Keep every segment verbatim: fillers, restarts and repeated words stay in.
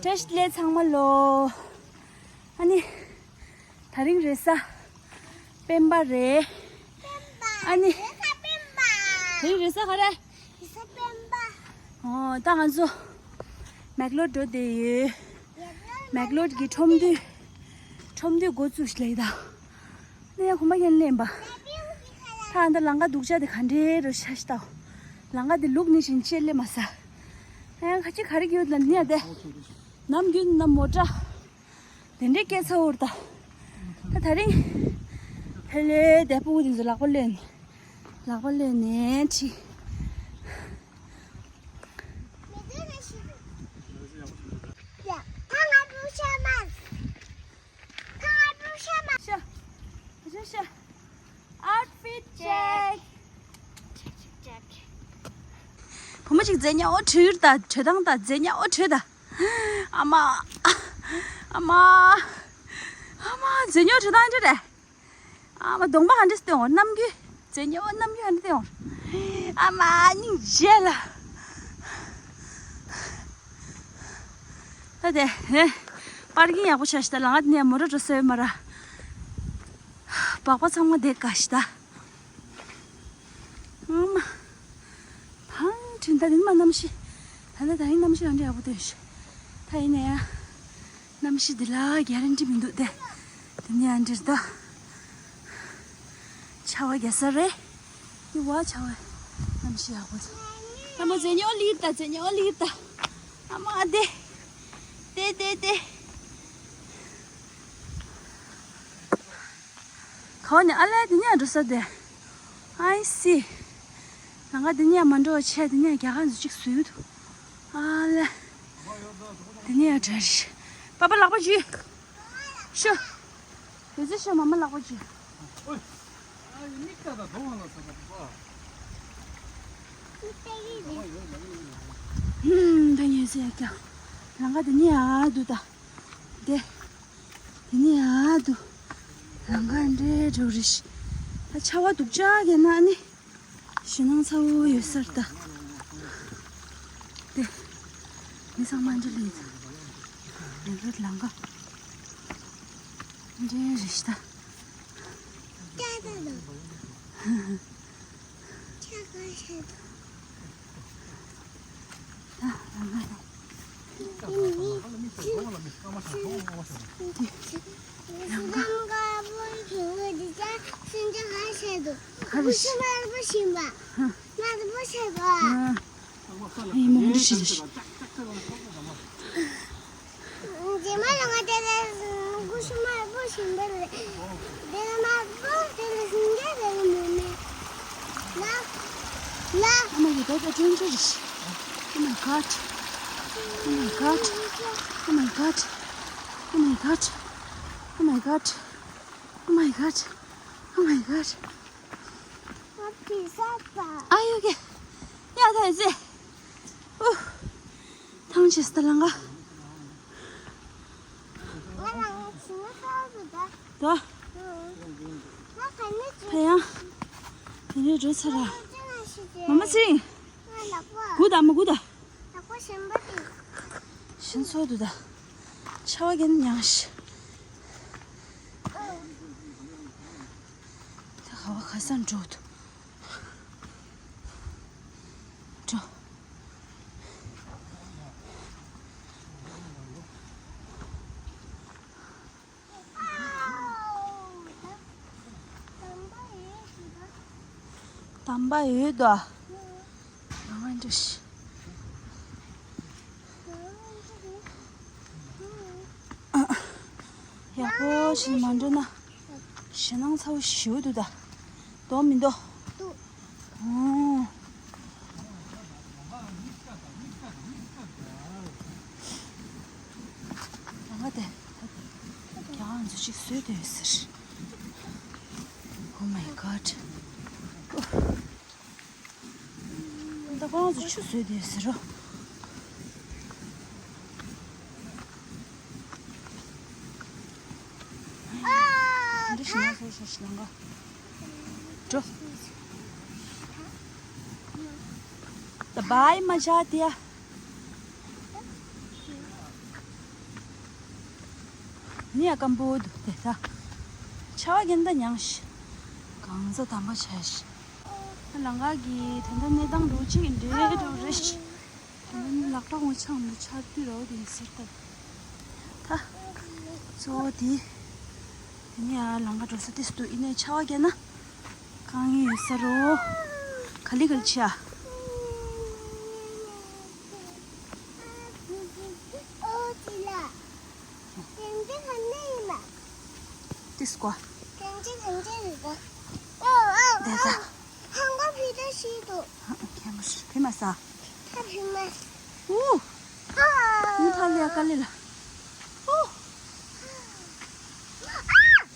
བཀྲ་ཤིས་བདེ་ལེགས་ཚང་མ་ལོ། ཨ་ནི། ད་རིང་རེས་གཟའ་སྤེན་པ་རེད། ཨ་ནི། ད་རིང་རེས་གཟའ་ག་རེ། ཨོ་ད་ང་ཚོ་མེག་ལོར་འགྲོ་བསྡད་ཡོད། མེག་ལོར་གྱི་ཁྲོམ་འདུས། ཁྲོམ་འདུས་འགོ་བཙུགས་ལེ་ད། ནས་ཡང་གོམ་པ་ཡན་ལེན་པ། ད་ཨ་ད་ལང་ཀ་སྡུག་ཅག་དེ་ག་འདྲའི་རོ་ཤ་ཤ་ཏའོ། ལང་ཀ་དེ་ལུག་ནི་བཞིན་ཅེར་ལེ་མ་ཟ། ཨ་ཡང་ཁ་ཅིག་ག་རེ་གྱིས་ལ་ནི་ཡ་དེ། ནམ་རྒྱུན་ནམ་མོ་ཊ། དེ་འདྲའི་སྐད་ཚ་འུར་ད། ད་ད་རིང་། ཕེ་ལེ་དེ་ཕྲུ་གུ་དེ་ཚོ་ལག་པ་ལེན། ལག་པ་ལེན་ནས་ཁྲིད། ཤ། ཤ། ཤ། Outfit check. བུ་མོ་ཅིག་རྫས་ཉ་ཨོ་བྲོས་ད། བྲོས་དང་ད་རྫས་ཉ་ཨོ་བྲོས་ད། ཨ་མ། ཨ་མ། ཨ་མ་རྫས་ཉ་ཨོ་བྲོས་དང་འདྲ་རེད། ཨ་མ་གདོང་པ་ཧ་འདྲ་སྟོན་འོ་གནམ་རྒྱུད། རྫས་ཉ་ཨོ་གནམ་རྒྱུད་ཧ་འདྲ་སྟོན་འོ། ཨ་མ་སྙིང་རྗེ་ལ། ད་དེ། པར་ཀིང་ཡག་པོ་ཆགས་ཤག་ད་ལང་ང་དེ་ནས་མོ་ཊ་འགྲོ་ས་ཡོད་མ་ར། སྦག་སྦག་ཚང་མ་བསྡད་དཀའ་ཤག་ད། ཨ་མ། ཕང་དྲིན་ད་དེ་ནི་མ་གནམ་གཤིས། ད་ནི་ད་ཡིན་གནམ་གཤིས་རང་འདྲ་ཡག་པོ་སྟོན་ཤག་ད་ཡིན་ན་ཡང་། གནམ་གཤིས་འདི་ལ་གྷ་རན་ཊི་མི་འདུག་སྟེ། དེ་ནི་ཡང་འདིར་ད། ཆར་པ་རྒྱག་ས་རེད། འདི་བ་ཆར་པ། གནམ་གཤིས་ཡག་པོ་འདུག་ཨ་མ་རྫས་ཉ་ཨོ་ལི་ད་རྫས་ཉ་ཨོ་ལི་ད། ཨ་མ་ཨ་དེ། དེ་དེ་དེ། ག་བ་ནས་ཨ་ལས་དེ་ནས་འགྲོ་ས་དེ། I see. ལང་ཀ་དེ་ནས་མ་འགྲོ་བ་ཆེ་དེ་ནས་རྒྱ་གར་ཚོ་གཅིག་བཟོས་འདུག་ཨ་ལས། དེ་ནས་འགྲོ་རེད། པ་པ་ལག་པ་འཇུས། ཤོ། དེ་ཚོ་ཤོ་མ་མ་ལག་པ་འཇུས། ཧུམ། ད་ངས་ཟེར་ཡ་ཀྱང་། ལང་ཀ་དེ་ནས་ཨ་འདུག་ད། དེ། དེ་ནས་ཨ་འདུག་ལང་ཀ་འདྲེ་འགྲོ་རེ་ཤི། ད་ཆར་པ་སྡུག་ཅག་གི་ན་ནི། ཞེད་སྣང་ཚ་བོ་ཡོད་ས་རེད་ད། དེ། མི་ཚང་མ་འདྲེ་ལེ་ཡིན། ལང་ཀ་ལང་ཀ་འདྲེ་རེ་ཤི་ད། རྗེས་མ་ལ་ང་དེ་ལ་སྐུ་ཞབས་དམར་པོ་ཞིག་འབུལ་རེད། དེ་ལ་དམར་པོ་དེ་ལ་སེང་གེ་དེ་ལ་མུ་མེ། ལ། ལ། Oh my god, that's dangerous. Oh my god. Oh my god. Oh my god. Oh my god. Oh my god. Oh my god. Oh my god. Are you okay? Yeah, that's it. Oh. ཐང་ཆད་སྟེ་ལང་ཀ་ད། ཕ་ཡང་། དེ་རིང་འགྲོ་ཚར་ར། མ་མ་ཚིང་། སྒུག་ད་མ་སྒུག་ད། ཞིང་ཚོགས་འདུག་ད། ཆར་པ་གན་མྱངས་ཤི། ད་ག་བ་ག་ས་འགྲོ་འདུག་འགྲོ། དམ་པ་ཡོད་དོ། ང་འདྲ་ཤི། ཡག་པོ་ཞིག་མ་འགྲོ་ན། ཞེད་སྣང་ཚ་བོ་ཞེ་པོ་འདུག་ད། འདུག་མི་འདུག་འདུག་ཨོ། ང་དེ། རྒྱ་ང་ཚོ་ཅིག་བཟོས་དེ་ཟེར། Oh my god. ད་ཁོ་རང་ཚོ་ཆུ་བཟོས་དེ་ཟེར་རོ། འདི་ཞིག་ན་ཟེར་ཞིག་ལང་ག་འགྲོ། ད་བའི་མ་བྱ་དེ་ཡ། ནི་ཡ་སྐམ་པོ་འདུག་དེ་ད། ཆར་པ་གྱོན་ད་མྱངས་ཤི། གང་ས་དམ་པ་ཆགས་ཤི། ལམ་ཁ་གི་ད་ལྟ་གནས་སྟངས་འགྲོ་གཅིག་འདྲེ་འགྲོ་རེ་ཤི། ལག་པ་ངོ་ཆང་མི་ཆར་དུས་ར་བ་དེ་ཡིན་ཟེར་ད། ད། གཙོ་བོ་དེ། དེ་ནས་ཡ་ལམ་ཁ་འགྲོ་ས་དེ་སུ་འདུག་ཡིན་ནའི་ཆར་པ་བརྒྱབ་ན། གང་ཡིན་ཡོད་ས་རོ། ག་ལི་ག་ལི་ཆེ་ཨ། དེ་སྐོ། དེ་ད། ཧང་ག་བི་ད་ཤི་དུ། ཁྱེད་མ་ཤི་བི་མ་ས། ད་བི་མ། ཨུ། ཨ། ནི་ཕ་ལི་ཡ་ཀ་ལི་ལ། ཨུ།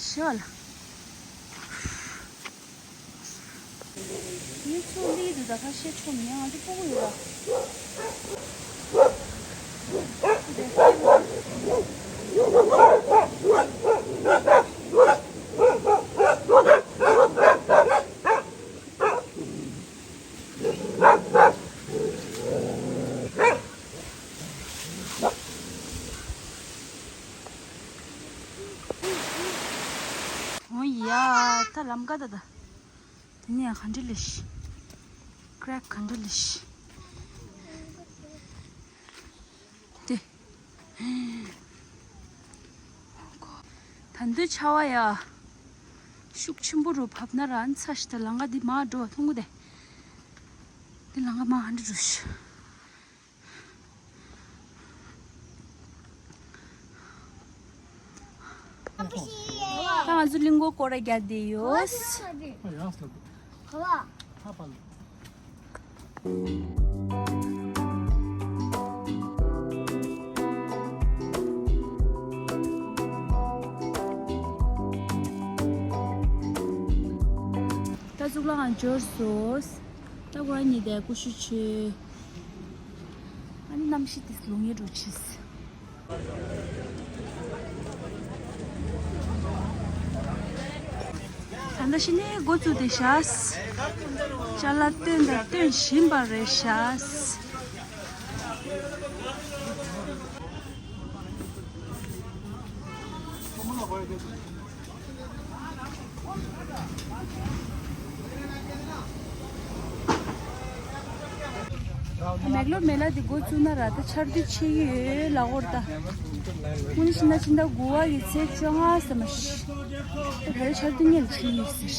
ཤི་བ་ལ། ངའི་ཚོ་ལི་དུ་ད་ཁ་ཤས་ཆོ་མི་ང་ཚོ་ཕོ་བོ་ཡོད་ར། འོ་ཡ། ད་ལམ་ཀ་ད་ད། དེ་ནས་ག་འདྲ་ལས་ཤི། ཀྲེག་ག་འདྲ་ལས་ཤི། དེ། ད་འདི་ཆར་པ་ཡ། ཤུགས་ཆེན་པོ་རུ་བབས་ན་ར་ཨ་ནི་ཚ་ཤི་ད་ལམ་ཀ་འདི་མར་འགྲོ་བ་མཐོང་གི་དེ། འདི་ལམ་ཀ་མར་ཨ་འདྲ་འགྲོ་ཤི། ད་ང་ཚོ་གླིང་སྐོར་སྐོར་ར་རྒྱག་བསྡད་ཡོད། ད་གཙུག་ལག་ཁང་འབྱོར་སོང་། ད་ཁོ་རང་གཉིས་དེ་ཀུ་ཤུ་མཆོད། ཨ་ནི་གནམ་གཤིས་དེ་ལོང་ཡེ་འགྲོ་ཆེས། ད་ལྟ་ཕྱི་ནས་འགོ་བཙུགས་ཏེ་བཞག་ཅ་ལག་བཏོན་དང་བཏོན་བཞིན་པ་རེད་བཞག་མེག་ལོར་མེ་ལ་དེ་འགོ་བཙུགས་ན་ར་ད་ཆར་དུས་ཆེ་ཡོད་ལ་འོར་ད། དངོས་གནས་ཕྱི་ཟླ་ཕྱི་ཟླ་དགུ་པ་གི་ཚེས་བཅོ་ལྔ་ཙམ་མ་ཤི། ད་ད་ཆར་དུས་ཉིན་ཆེ་ཡོད་ཟེར།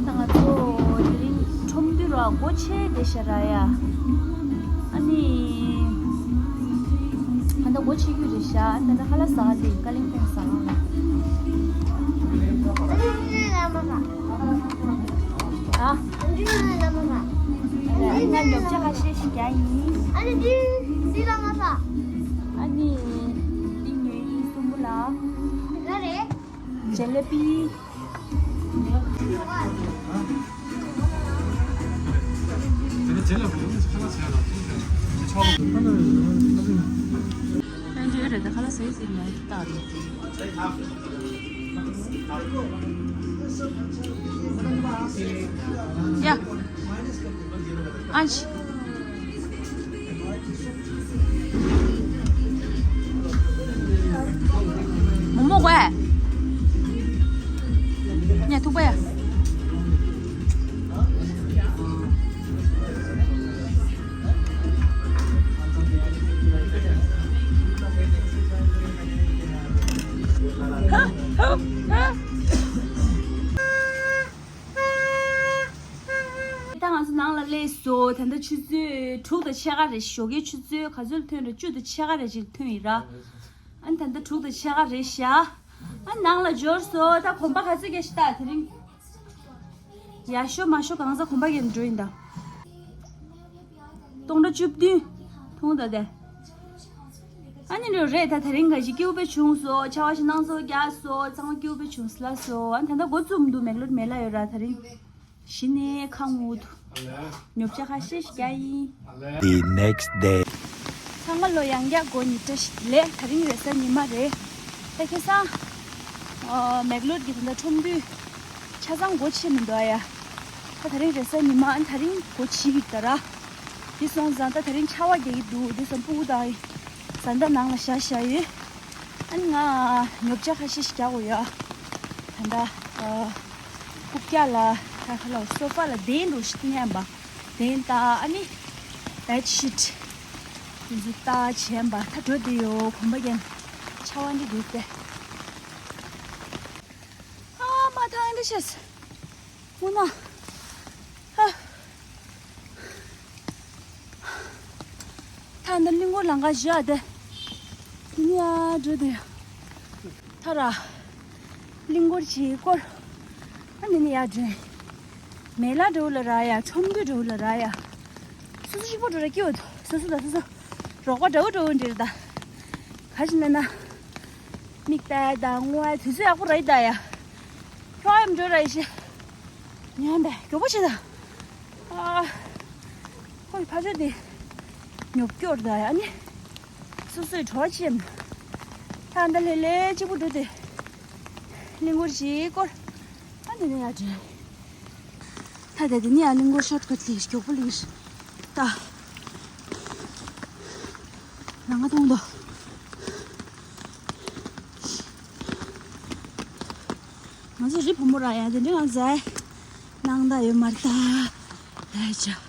ད་ང་ཚོ་དེ་རིང་ཁྲོམ་འདི་ར་སྒོ་ཕྱེ་བསྡད་ཤག་ར་ཡ། ཨ་ནི། ད་ལྟ་སྒོ་ཕྱེ་རྒྱུ་རེད་ཤག་ད་ལྟ་ཁ་ལག་ཟ་ག་དེ་ཀ་ལིང་ཕན་ཟ་ག་ཨ། ང་ཉོ་ཆ་ཁ་ཤས་ཤིག་རྒྱག་ཡིན། ཨ་ནི། འདི་ཉོས་ཡིན་གསུམ་པོ་ལ། ཇེ་ལེ་པི། ཡ། ཨ་ཅི། མོག་མོག་གོ་ཨེ། ཉ་ཐུག་པ་ཡ། ད་ང་ཚོ་ནང་ལ་སླེབས་སོང་། ད་ལྟ་ཆུ་ཚོད་དྲུག་དང་ཕྱེད་ཀ་རེད། ཞོགས་ཀའི་ཆུ་ཚོད་ག་ཚོད་ཐོན་རེད། བཅུ་དང་ཕྱེད་ཀ་རེད་ཅིག་ཐོན་ཡིན་ར། ཨ་ནི་ད་ལྟ་དྲུག་དང་ཕྱེད་ཀ་རེད་ཤག་ཨ་ནང་ལ་འབྱོར་སོང་། ད་གོམ་པ་ག་ཚོད་བརྒྱབ་ཤག་ད་དེ་རིང་། ཡག་ཤོས་མ་ཤོས་གང་ཟག་གོམ་པ་བརྒྱབ་ནས་འགྲོ་ཡིན་ད། སྟོང་ཕྲག་བཅུ་བདུན། མཐོང་ད་དེ། ཨ་ནི་རེད་ད། དེ་རིང་ག་ཞིག་སྐྱིད་པོ་བྱུང་སོང་། ཆར་པ་ཞིག་སྣང་ཚོར་རྒྱག་སོང་། ཚང་མ་སྐྱིད་པོ་བྱུང་སོང་ལ་སོང་། ཨ་ནི་ད་ལྟ་འགོ་བཙུགས་མི་འདུག་མེག་ལོར་མེ་ལ་ཡོད་ར་དེ་རིང་། གཞི་ནས་ཁ་ངུ་འདུག་ཉོ་ཆ་ཁ་ཤས་ཤིག་རྒྱག་ཡིན། The next day. ཚང་མ་ལོ་ཡང་བསྐྱར་སྒོ་ཉིས་བཀྲ་ཤིས་བདེ་ལེགས། དེ་རིང་རེས་གཟའ་ཉི་མ་རེད། ད་ཁ་སང་། ཨ། མེག་ལོར་གྱི་ད་ལྟ་ཁྲོམ་འདུས་ཆ་ཚང་སྒོ་ཕྱེ་མི་འདུག་ཨ་ཡ། ད་དེ་རིང་རེས་གཟའ་ཉི་མ། ཨ་ནི་དེ་རིང་སྒོ་ཕྱེ་གི་ད་ར། འདི་སོང་ཙང་ད་དེ་རིང་ཆར་པ་རྒྱག་གི་འདུག་འདི་སོང་སྤུ་གུ་དང་བཟའ་ཟླ་ནང་ལ་བཞག་བཞག་ཡོད། ཨ་ནི་ང་ཉོ་ཆ་ཁ་ཤས་ཤིག་རྒྱག་དགོས་ཡོད། ད་ལྟ་ཨ་རྐུབ་བཀྱག་ལ་ད་ཁ་ལ་སོ་ཕ་ལ་གདན་འདྲ་ཞིག་མཉམ་པ་གདན་ད་ཨ་ནི་བེད་ཤིད་འདི་ཚོ་ད་བྱས་པ་ད་འགྲོ་བསྡད་ཡོད། གོམ་པ་རྒྱག་ཆར་པ་འདི་འདུག་སྟེ། ཨ་མ་ཐང་འདི་ཤེས། སྔོན་མ། ཧ། ད་ནི་གླིང་སྐོར་ལམ་ཁ་བཞག་སྟེ། དེ་ནས་ཡར་འགྲོ་དེ། ད་ར། གླིང་སྐོར་གྱི་སྐོར། ཨ་ནི་ནི་ཡར་འགྲོ། མེ་ལ་འགྲོ་ལ་ར་ཡ། ཁྲོམ་འདུས་འགྲོ་ལ་ར་ཡ། སོ་སོ་ཞིག་པོ་འགྲོ་ར་སྐྱིད་འོ། སོ་སོ་ད་སོ་སོ། རོགས་པ་འདྲ་བོ་འགྲོ་འདྲ་ད། ག་ཞིག་ན་ན། མིག་ལྟ་ཡ་དང་ངོ་ཡ་དུས་ཚོད་ཡག་པོ་ར་ཡི་ད་ཡ། ཁྱོ་ཡམ་འགྲོ་ར་ཡི་ཤི། ཉམས་པས་མགྱོགས་པོ་བྱེད་ད། ཨ། ཁོའི་ཕ་ཆོས་དེ། ཉོབ་སྐྱོར་ད་ཡ་ནི། སོ་སོའི་གྲོགས་ཆེམ། ད་འདི་ལྷེ་ལྷེ་གཅིག་པུ་འགྲོ་དེ། གླིང་སྐོར་ཞིག་སྐོར། ཨ་འདི་ནས་ཡར་འགྲོ། ད་ད་འདི་ནས་ཡར་གླིང་སྐོར་ཤོར་ཀུ་ལི་མགྱོགས་པོ་ལི་ད། རང་ང་མཐོང་དོ། ང་ཚོ་རི་བུ་མོ་ར་ཡ་དེ་འདྲ་ང་ཚོ་ནང་ད་ཡོད་མ་རེད་ད། ད་ཡ་ཅག་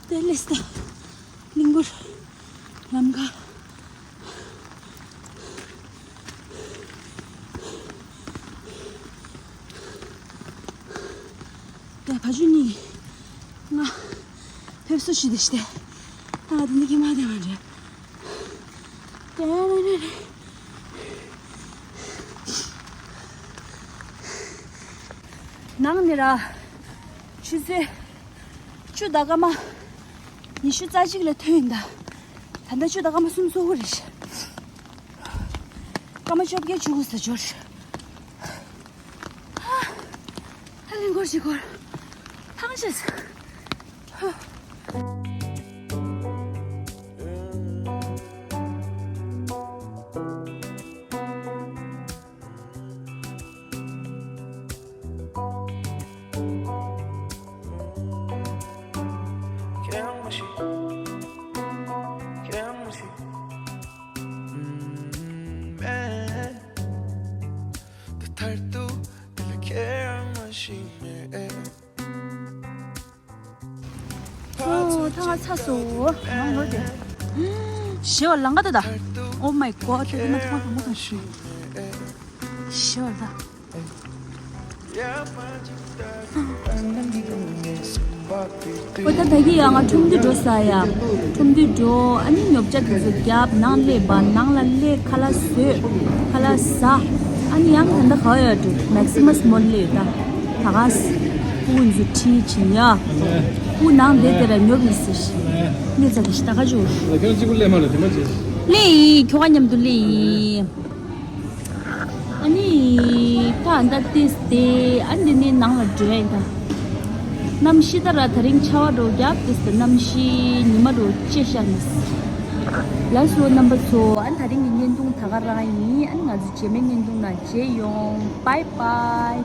དེ་ལས་ད་གླིང་སྐོར་ལམ་ཁ། དེ་ཕ་ཆུ་གཉིས་ང་ཕེབས་བསུ་ཞུ་དེ་ཤི་དེ། ཨ་དེ་འདི་ཁྱི་མ་དེ་མ་འདྲ། དེ་ནི་ནི་ནི། ནང་ནི་ར། ཆུ་ཚོད་བཅུ་དང་སྐར་མ་ཉི་ཤུ་རྩ་གཅིག་ལ་ཐོན་ཡིན་ད། ད་ལྟ་བཅུ་དང་སྐར་མ་སུམ་ཅུ་སོ་དགུ་རེད། སྐར་མ་བཅོ་བརྒྱད་བཅུ་དགུ་ཙམ་འབྱོར། ཧ་ལས་འགོར་ཞིག་འགོར། ཐང་ཤེས། ཨོ། ད་ང་ཚ་སོང་། ང་ངོ་དེ། ཞེས་པ་ལང་ཀ་ད་ད། Oh my god། དེ་ན་ཐོང་ཐོང་མོ་ག་ཞུ། ཞེས་པ་ད། ཨོ་ད་ད་གི་ཡ་ང་ཁྲོམ་འདི་འགྲོ་ས་ཡ། ཁྲོམ་འདི་འགྲོ། ཨ་ནི་ཉོ་ཆ་དེ་ཚོ་རྒྱབ། ནང་སླེབས་པ། ནང་ལ་སླེབས། ཁ་ལག་བཟོས། ཁ་ལག་ཟ། ཨ་ནི་ཡང་ད་ད་ག་བ་ཡ་འགྲོ། Maximus Mall་སླེབས་ད། ད་ག་ས། སྤུ་གུ་ཚོ་ཁྲིད་ཕྱིན་ཡ། སྤུ་གུ་ནང་བསྡད་དེ་ར་ཉོབ་ཡིན་ཟེར། གནས་ཚ་དེ་ཤི་ད་ག་ཅུ། ལ་ཁྱོད་གཅིག་པུ་སླེབས་མ་ལ་དེ་མ་བྱེད། སླེབས་ཡིན། ཁྱོ་ག་མཉམ་དུ་སླེབས་ཡིན། ཨ་ནི་ད་ད་ཏིས་ཏེ་ཨ་འདི་ནི་ནང་ལ་འགྲོ་ཡིན་ད། གནམ་གཤིས་ད་ར་ད་རིང་ཆར་པ་འགྲོ་རྒྱབ་ཏིས་ཏེ་གནམ་གཤིས་ཉི་མ་འགྲོ་ཅེ་ཤར་མི་སྲིད། ལགས་སོ་རྣམ་པ་ཚོ། ཨ་ནི་ད་རིང་གི་བརྙན་ཐུང་ད་ག་རང་ཡིན། ཨ་ནི་ང་ཚོ་རྗེས་མའི་བརྙན་ཐུང་ནང་མཇལ་ཡོང་། Bye bye།